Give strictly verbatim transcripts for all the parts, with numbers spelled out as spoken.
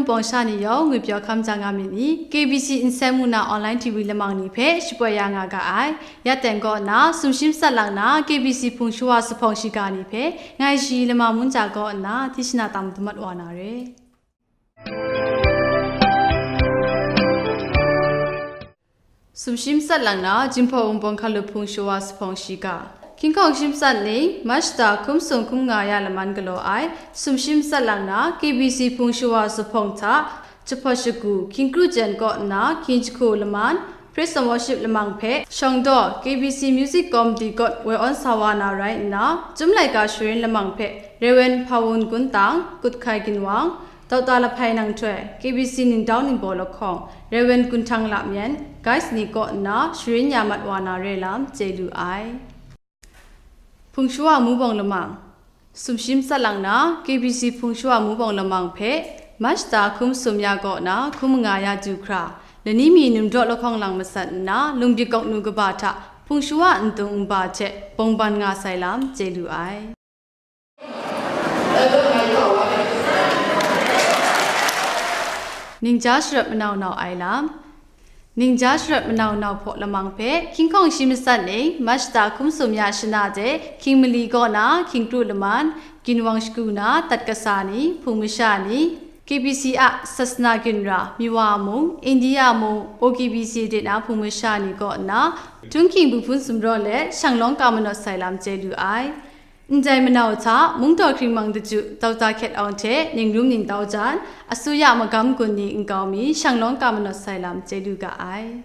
Bawng sha ni yawng ngwi pyaw hkam ja nga myit ni, K B C Insen mu na online T V lamang ni hpe shapoi ya nga ga ai. Ya teng kaw nna, sumshi matsat lang na K B C Hpung Shawa Zuphpawng Shiga ni hpe ngai Shi Lama Munja kaw nna, Tishna tang madu mat wa na re. Sumshi matsat lang na, Jinghpaw Wunpawng Hkalup Hpung Shawa Zuphpawng Shiga. Hkying hkawng shi matsat ning, March shata hkum sum hkum nga ya laman galaw ai, sumshi matsat lang na, K B C Hpung Shawa Zuphpawng hta, jahpawt shagu, hkying kru jen kaw nna, hkying jahku laman, Praise and Worship lamang hpe, shawng daw, K B C Music Committee kaw woi awn sa wa na rai nna, Chyum laika sharin lamang hpe, Rev. Hpawun Guntang, Kut Hkai Ginwang, Doctor Lahpai Nanghtoi, K B C ningdau ningbaw lahkawng, Rev. Gunhtang Lamyen, Guys ni kaw nna sharin ya mat wa na re lam chye lu ai. Hpung Shawa Mubawng Lamang. Sumshi matsat lang na, K B C Hpung Shawa Mubawng Lamang hpe, March shata hkum sum ya kaw nna, hkum nga ya du hkra, lani mi Numdaw lahkawng lang masat nna, Lumbik Kawknu kaba hta, Hpung Shawa ndung nba hte bawng ban nga sai lam chye lu ai. Ningja sharawt manau nau ai lam. Ningja sharawt manau nau hpaw lamang hpe, hkying hkawng shi matsat ning, March shata hkum sum ya shana de, hkying mali kaw na, hkying kru laman, ginwang shagu na, tat kasa ni, hpung masha ni, K B C a Sasana Ginra, Miwa mung, India mung, O K B C de na hpung masha ni kaw nna, Htunghking bu hpun sumraw let, shanglawng ka manawt sai lam chye lu ai. Ndai manau hta, Mungdaw Hkringmang Daju, Doctor Hkyet Awng hte, Ningrum Ningtau jan, asuya magam gun ni nkau mi, shanglawng ka manawt sai lam chye lu ga ai.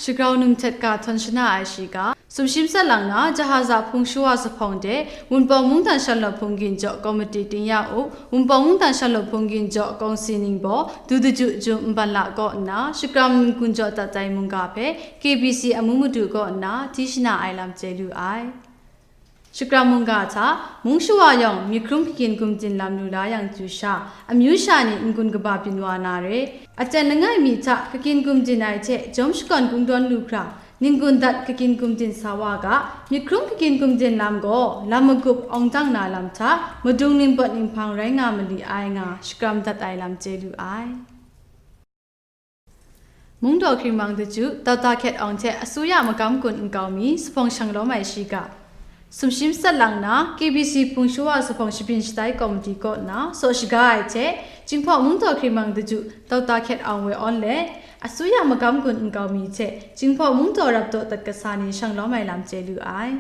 Shagrau num htet ga htawn shana ai shiga, sumshi matsat lang na, Jahaza Hpung Shawa Zuphpawng de, Wunpawng Mungdan Shanlawt Hpung Ginjaw Komiti Tingya Up, Wunpawng Mungdan Shanlawt Hpung Ginjaw Kawngsi ningbaw, du daju jum nban la kaw nna, shakram n-gun jaw dat ai mungga hpe, K B C amu madu kaw nna, hti shana ai lam chye lu ai. Shakram mungga hta, mung shawa yawng myit hkrum kakin gumdin lam lu la yang chyu sha, amyu sha ni n-gun kaba byin wa na re. Aten langai mi hta kakin gumdin ai hte jawm shakawn kungdawn lu hkra, n-gun dat kakin gumdin sa wa ga, myit hkrum kakin gumdin lam gaw, lam magup awng dang na lam hta, madung ningpawt ninghpang rai nga mali ai nga, shakram dat ai lam chye lu ai. Mungdaw Hkringmang Daju, Doctor Hkyet Awng hte asuya magam gun nkau mi, zuphpawng shanglawm ai shiga. Sumshi matsat lang na, K B C Hpung Shawa Zuphpawng Shabyin Shatai Komiti kaw nna, saw shaga ai hte, Jinghpaw Mungdaw Hkringmang Daju, Doctor Hkyet Awng woi awn let, asuya magam gun nkau mi hte, Jinghpaw Mungdaw Rapdaw dat kasa ni shanglawm ai lam chye lu ai.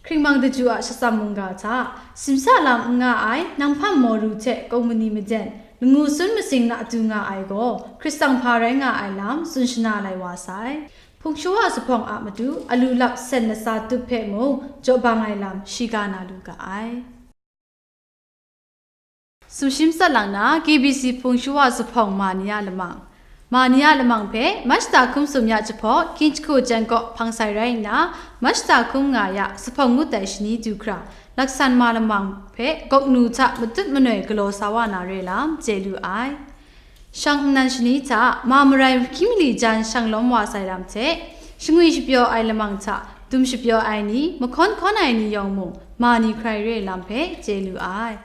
Hkringmang Daju a shatsam mungga hta, simsa lam n nga ai, nang hpam maw ru hte kawmani maden, langu sun masing na du nga ai gaw, Hkristan hpa rai nga ai lam tsun shana lai wa sai. Hpung Shawa Zuphpawng a matu, alu lap sen latsa tup hpe mung, jaw bang ai lam shiga na lu ga ai. Sumshi matsat lang na, K B C Hpung Shawa Zuphpawng ma ni a lamang. Ma ni a lamang hpe, March shata hkum sum ya jahpawt, hkying jahku jan kaw hpang sai rai nna, March shata hkum nga ya, zuphpawng ngut ai shani du hkra, laksan ma lamang hpe, gawk nu hta matut manoi galaw sa wa na re lam, chye lu ai. Shang nnan shani hta, ma marai hkying mali jan shanglawm wa sai lam hte, shangwi shapyaw ai lamang hta, dum shapyaw ai ni, mahkawn hkawn ai ni yawng mung, ma ni hkrai re lam hpe chye lu ai.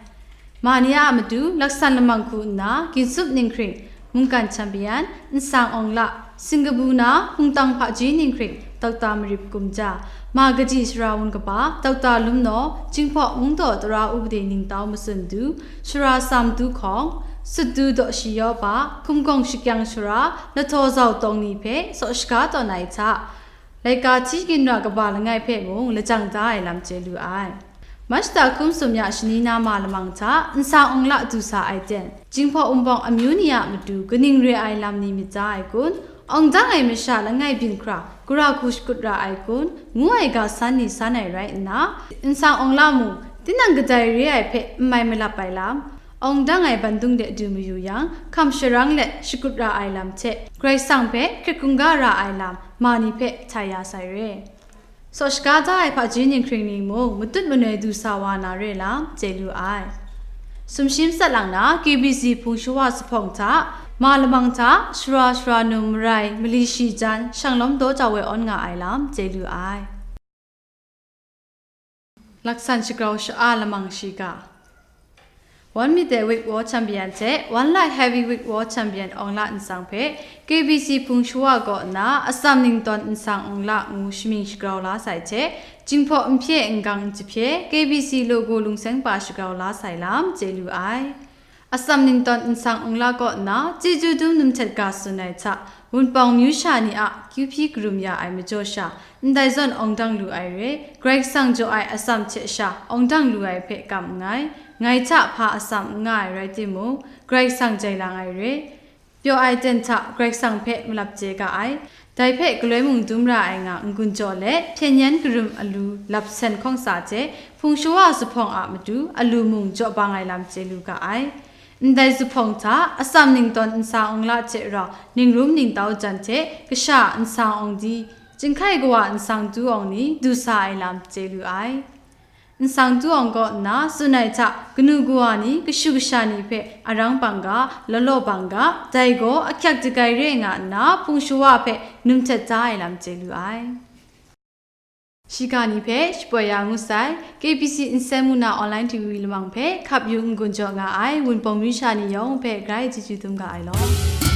Ma ni a matu, laksan lamang hku nna, Ginsup Ninghkring, Mungkan Champion, Nsang Awng La, Singkabu na, Hpungtang Hpaji Ninghkring, Doctor Marip Kumja, ma kaji sara wun kaba, Doctor Lumnaw, Jinghpaw Mungdaw Tara Upade Ningtau Matsun Du, Sara Sam Du Hkawng, Sut Du Daw Shi Yaw Ba, Hkum Gawng Shakyang Sara, Lahtaw Zau Tawng ni hpe, saw shaga tawn ai hta, laika hti ginra kaba langai hpe mung lajang da ai lam chye lu ai. March shata hkum sum ya shani na ma lamang hta, Nsang Awng La du sa ai ten, Jinghpaw Wunpawng amyu ni a matu kaning re ai lam ni myit ja ai kun, Awng dang ai masha langai byin hkra, gara hku shakut ra ai kun, ngu ai ga san ni san ai rai nna, nsang awng la mung, tinang kadai re ai hpe n mai malap ai lam, awng dang ai bandung de du mayu yang, hkam sharang let shakut ra ai lam hte, Karai Kasang hpe hkrit hkungga ra ai lam, ma ni hpe htai ya sai re. Saw shaga da ai hpaji ninghkring ni mung matut manoi du sa wa na re lam, chye lu ai. Sumshi matsat lang na, K B C hpung shawa zuphpawng hta, ma lamang hta, shara shara num marai, mali shi jan, shanglawm daw jau ai awn nga ai lam, chye lu ai. Laksan shagrau sha-a lamang shiga. One Meter Weight War Champion hte One Light Heavyweight War Champion awng la nsang hpe K B C hpung shawa kaw nna atsam ningtawn nsang awng la ngu shamying shagrau la sai hte, Jinghpaw n hpye n gang n jahpye K B C logo lungseng pa shagrau la sai lam chye lu ai. Atsam ningtawn nsang awng la kaw nna chyeju dum num htet ga tsun ai hta, Wunpawng myu sha ni a kyu hpyi karum ya ai majaw sha, ndai zawn awng dang lu ai re, Karai Kasang jaw ai atsam hte sha awng dang lu ai hpe kam nngai, ngai hta hpa atsam n nga ai rai timung, Karai Kasang jai lang ai re. Pyaw ai ten hta Karai Kasang hpe malap chye ga ai. Dai hpe galoi mung dum ra ai nga n-gun jaw let, hpyen yan karum alu lap sen hkawng sa hte, hpung shawa zuphpawng a matu alu mung jaw bang ai lam chye lu ga ai. Ndai zuphpawng hta, atsam ningtawn nsang awng la hte rau, ningrum ningtau jan hte, kasha nsang awng di, chyinghkai kawa nsang tu awng ni du sa ai lam chye lu ai. Nsang tu awng kaw nna tsun ai hta, kanu kawa ni kashu kasha ni hpe arang bang ga, law law bang ga, dai gaw ahkyak dagai re nga nna hpung shawa hpe num htet da ai lam chye lu ai. Shiga ni hpe shapoi ya ngu sai, K B C Insen mung na online T V lamang hpe hkap yu n-gun jaw nga ai Wunpawng myu sha ni yawng hpe grai chyeju dum ga ai law.